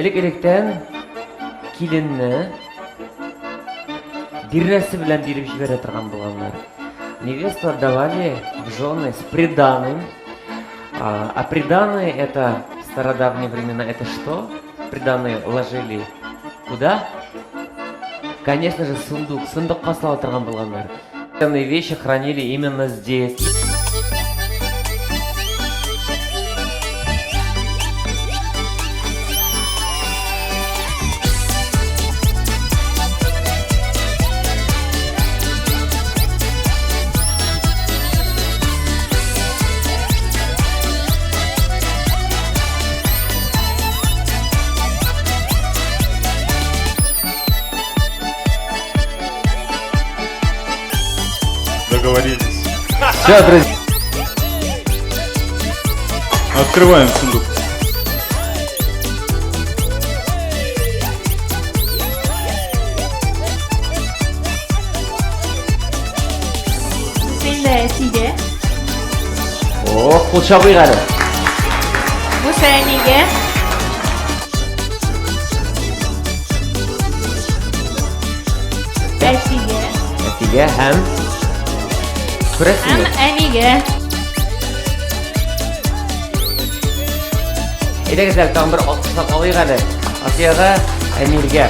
Элек-электән киленне бирнәсе белән биреп җибәрә торган булганнар. Невесту отдавали в жены с приданым. А приданое это в стародавние времена это что? Приданое ложили куда? Конечно же, сундук. Сундукка сала торган булганнар. Ценные вещи хранили именно здесь. Договорились. Все, друзья. Открываем сундук. Син дә әтигә. О, кул чабыйк әле. Бусы әнигә. Әтигә. Әтигә һәм Һәм күрәсеңме? әнигә. Әйдәгез әле тагын бер алкышлап алыйк әле. Асиягә, Әмиргә.